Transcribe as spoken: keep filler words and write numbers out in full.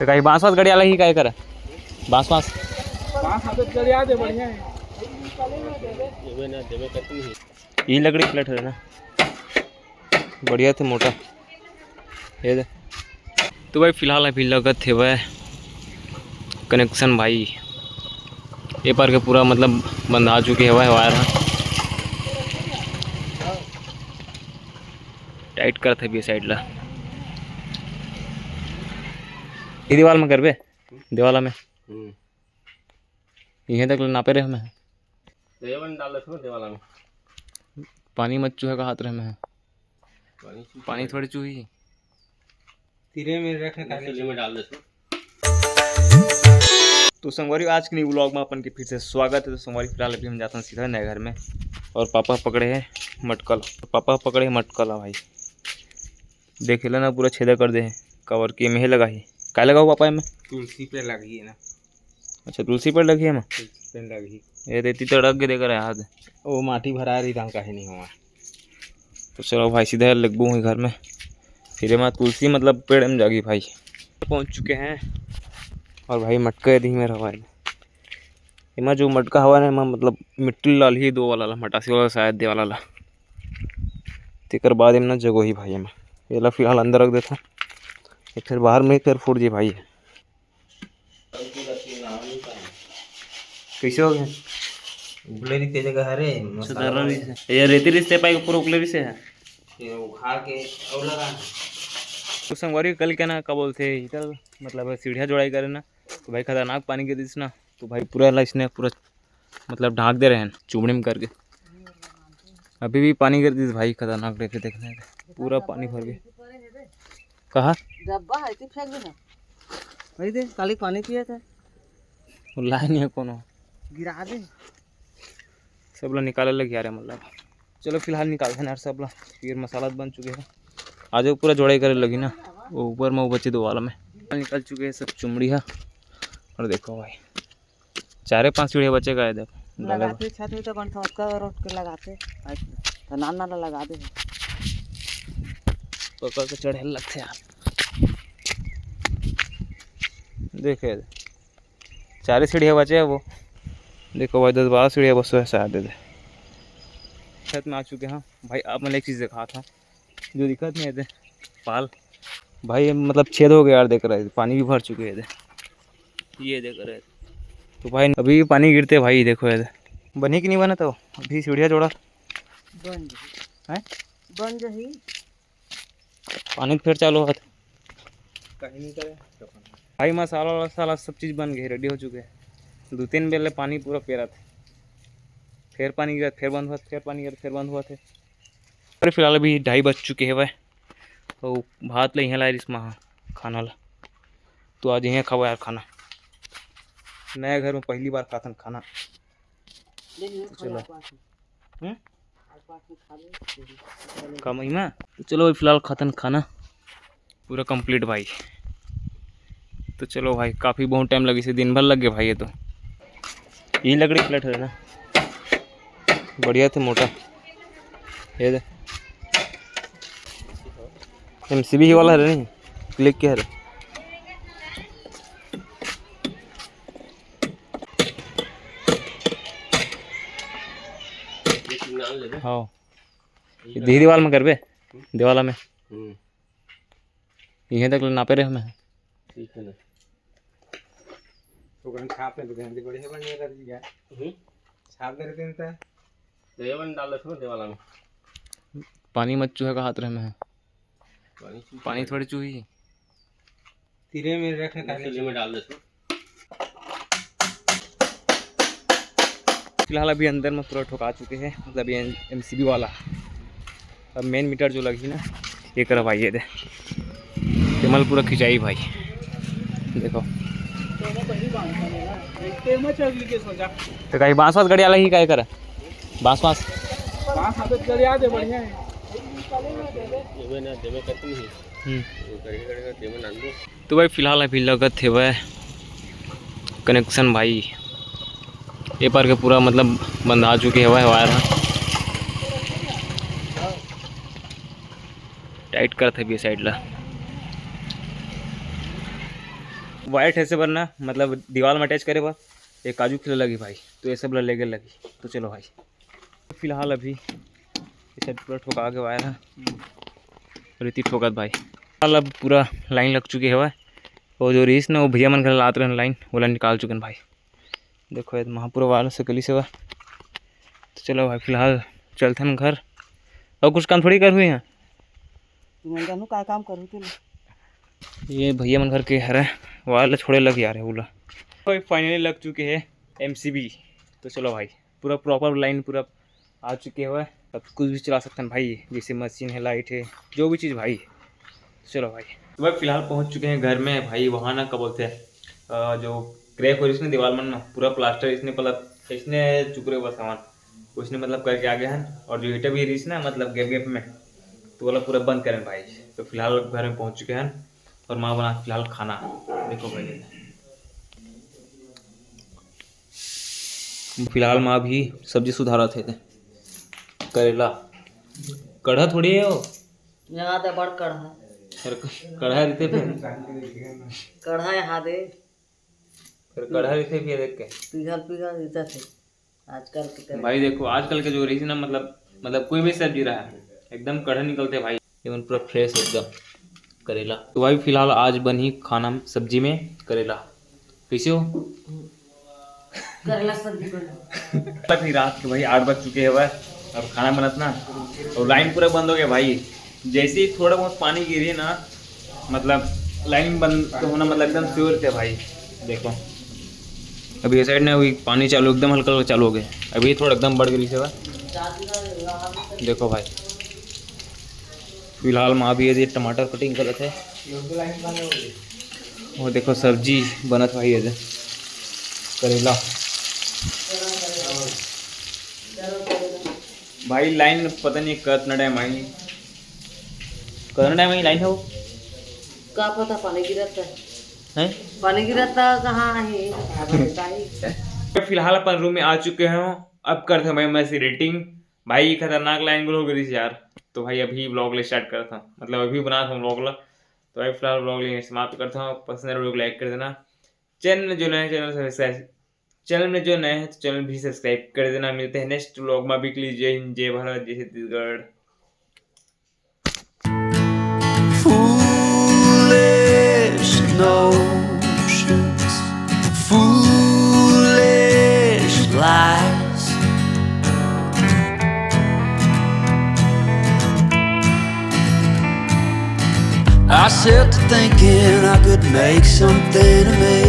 तो कहीं बांस वांस गड़िया लगी काय करा? बांस वांस। बांस आदत गड़िया दे, बढ़िया है। ये लकड़ी plate है ना, बढ़िया थे मोटा। ये दे। तो भाई फिलहाल अभी लगत हेवय connection भाई, ए पार के पूरा मतलब बंधा चुके हेवय wire ह। Tight करत हे बे side ला। ये दीवाल में करबे, दीवाला में। हम्म। इहें तक ले नापे रहे मैं। देवन डाल दे सुन देवाला में। पानी मत चूहे का हाथ रहे मैं। पानी चूहे। पानी थोड़ी चूही। तीरे में रखे ताकि में डाल दे सुन। तो संगवारी, आज के new vlog में अपन के फिर से स्वागत है। तो संगवारी, फिलहाल अभी हम जाते हैं सीधा नए घर में। और पापा पकड़े हैं मटकल, पापा पकड़े हैं मटकल। हाँ भाई, देख ले ना, पूरा छेदा कर दे है। काबर के मेहे लगा ही। काय लगाओ पापा एमे? तुलसी पेड़ लगी है ना। अच्छा, तुलसी पेड़ लगी है एमे? तुलसी पेड़ लगी। ये रेती तड़क के देकर याद। ओ माटी भरा रही, तहाँ काहे नहीं हुआ। तो चलो भाई, सीधा लगबू हुई घर में। फिर एमा तुलसी मतलब पेड़ में जागी भाई। पहुँच चुके हैं। और भाई मटका ये दही में रहा है। एमा जो मटका हवा ना, एमा मतलब मिट्टी लाल ही दो वाला ला, मटासी वाला शायद दे वाला ला। तेकर बाद एमा ना जगो ही भाई एमा। एला फिलहाल अंदर रख देता। एक फिर बाहर में एक फिर फूट जी भाई। कैसे हो गए? उगले रहिसे जगह हरे, मसाला सदारा वाले। रहिसे। ये रेती रहिसे पाई पूरा उगले रहिसे है। ये उखाड़ के और लगा। तो संगवारी कल क्या ना, का बोलते हैं, इधर मतलब सीढ़िया जोड़ाई करे ना, तो भाई खतरनाक पानी गिर दिस ना, तो भाई पूरा ला इसने पूरा मतलब ढांक दे रहे हैं चुमड़ी में करके। अभी भी पानी गिर दिस भाई, खतरनाक रहे थे देखने में। पूरा पानी भर गए। कहा? डब्बा है, तू फेंक दे ना। वही दे, काली पानी पिए थे। वो लाए नहीं है कोनो। गिरा दे। सब ला निकाले लग यार मतलब। चलो फिलहाल निकाल देना यार सब ला। फिर मसाला बन चुके हैं। आज वो पूरा जोड़ाई करे लगी ना। वो ऊपर में वो बचे दो वाला में। निकल चुके हैं सब चुमड़ी है। और देखो भाई, चारे पांच सीढ़िया बचे का है, देखो। लगाते छत में तो बन ठोस कर रोट के लगाते। तो नान नान लगा दे। पकड़ के चढ़े लगते यार। देखे, चारे सीढ़िया बचे है वो। देखो भाई, दस बारह सीढ़िया बस है शायद। दे छत में आ चुके हैं भाई। आप मैं एक चीज़ दिखा था, जो दिक्कत नहीं है पाल भाई, मतलब छेद हो गया यार, देख रहे हैं, पानी भी भर चुके हैं। ये देख रहे हैं। तो भाई अभी भी पानी गिरते भाई, देखो ये बनी कि नहीं बना, तो अभी सीढ़िया जोड़ा बन जाही। हैं? बन जाही। पानी फिर चालू होत। कहीं नहीं करे। भाई मसाला वसाला सब चीज़ बन गए, रेडी हो चुके हैं। दो तीन बेले पानी पूरा पेरा था, फिर पानी गिरा, फिर बंद हुआ, फिर पानी गिरा, फिर बंद हुआ थे। अरे फिलहाल अभी ढाई बज चुके हैं भाई। तो भात ले यहाँ लाए रिस महा खाना ला। तो आज यहाँ खावा यार खाना। नया घर में पहली बार खाथन खाना। चलो। हम्म? का महिमा? तो चलो भाई फिलहाल खाथन खाना पूरा complete भाई। तो चलो भाई, काफ़ी बहुत टाइम लगी से, दिन भर लग गए भाई। ये तो ये लकड़ी plate है ना, बढ़िया थे मोटा। ये दे एमसीबी ही वाला है नहीं, क्लिक के है। हाँ, ये दीवाल में करबे, दीवाला में। हम्म। इहे तक ले नापे रहे हमें। ठीक है ना। तो कहीं छाप में तो गंदी बढ़िया बन गया था जी यार। हम्म। छाप दे रहे थे तो। देवन डाल दे सुन देवाला में। पानी मत चूहे का हाथ रहे में। पानी चूहे। पानी थोड़ी चूही। तीरे में रखे ताकि में डाल दे सुन। फिलहाल अभी अंदर में पूरा ठोका चुके हैं, मतलब ये एमसीबी वाला। अब मेन मीटर जो लगी ना, ये करा भाई, ये दे, ये मल पूरा खिंचाई भाई। देखो, तो कहीं बांस वास गड़िया लगी, काय करा बांस वास। बांस आदत गड़िया दे, बढ़िया है। देवे ना, देवे करती नहीं। हम्म। वो करके, करके देवे ना दो। तो भाई फिलहाल अभी लगत हेवय कनेक्शन भाई, ए पार के पूरा मतलब बंधा चुके हेवय वायर ह। टाइट करत हे बे साइड ला। वायर ठेसे बर ना, मतलब दीवार में अटैच करे बर, ये काजू खिला लगी भाई, तो ये सब ला लेगे लगी। तो चलो भाई, फिलहाल अभी ये साइड पूरा ठोका के वायर है, रीति ठोकत भाई। फिलहाल अब पूरा लाइन लग चुके हवय, वो जो रहीस ना, वो भैया मन घर लात रहन लाइन, वो लाइन निकाल चुके हैं भाई। देखो, ये महापुरा वाला से गली से बा। तो चलो भाई, फिलहाल चलथन घर, और कुछ काम थोड़ी कर हुए हैं। तुमन जानू का काम करू तुम? ये भैया मन घर के हरे, वाला छोड़े लग यार है उला। भाई, फाइनली लग चुके हैं एमसीबी। तो चलो भाई, पूरा प्रॉपर लाइन पूरा आ चुके हुए। अब कुछ भी चला सकते हैं भाई, जैसे मशीन है, लाइट है, जो भी चीज़ भाई। चलो भाई, तो भाई फिलहाल पहुंच चुके हैं घर में भाई। वहाँ ना क्या बोलते हैं, अ, जो क्रैक हो रही इसने दीवार में ना, पूरा प्लास्टर इसने मतलब इसने चुकरे हुआ सामान उसने मतलब करके आ गया है। और जो ईटा भी रही ना मतलब गैप गैप में, तो वाला पूरा बंद करें भाई। तो फिलहाल घर में पहुंच चुके हैं और माँ बना फिलहाल खाना। देखो भाई, फिलहाल माँ भी सब्जी सुधारत हे। करेला कढ़ा थोड़ी है वो। यहाँ तो बड़ कढ़ा। फिर कढ़ा रहते फिर। कढ़ा यहाँ दे। फिर कढ़ा रहते फिर देख के। पिघल पिघल देता थे आजकल के करे। भाई देखो, आजकल के जो रही ना, मतलब मतलब कोई भी सब्जी रहा, एकदम कढ़ा निकलते भाई। ये मन पूरा फ्रेश एकदम करेला। तो भाई फिलहाल आज बनी खाना सब्जी में करेला। कैसे हो? करेला सब्जी बना। अभी रात के भाई आठ बज चुके हैं भाई, अब खाना बनत ना, और लाइन पूरा बंद हो गया भाई। जैसे ही थोड़ा बहुत पानी गिरे ना, मतलब लाइन बंद तो होना मतलब एकदम श्योर थे भाई। देखो, अभी ये साइड ना अभी पानी चालू, एकदम हल्का हल्का चालू हो गया। अभी थोड़ा एकदम बढ़ गई से भाई। देखो भाई, फिलहाल माँ भी ये टमाटर कटिंग करत हे। वो देखो सब्जी बनत भाई, ये करेला। भाई लाइन पता नहीं कतना टाइम आई, कतना टाइम आई लाइन हो। का पता पानी गिरत है। हैं? पानी गिरत है कहाँ है? फिलहाल अपन रूम में आ चुके हैं। अब करते हैं भाई मैं एडिटिंग। भाई खतरनाक लाइन गुल हो गई यार। तो भाई अभी ब्लॉग ले स्टार्ट करता हूँ, मतलब अभी बना था ब्लॉग ला। तो भाई फिलहाल ब्लॉग ले समाप्त करता हूँ। पसंद आए वीडियो को लाइक कर देना। चैनल में जो नए हैं चैनल सब्सक्राइब, चैनल में जो नए हैं तो चैनल भी सब्सक्राइब कर देना। मिलते हैं नेक्स्ट ब्लॉग में। अभी के लिए जय हिंद, जय भारत, जय Chhattisgarh. Foolish notions, foolish lies. I set to thinking I could make something amazing.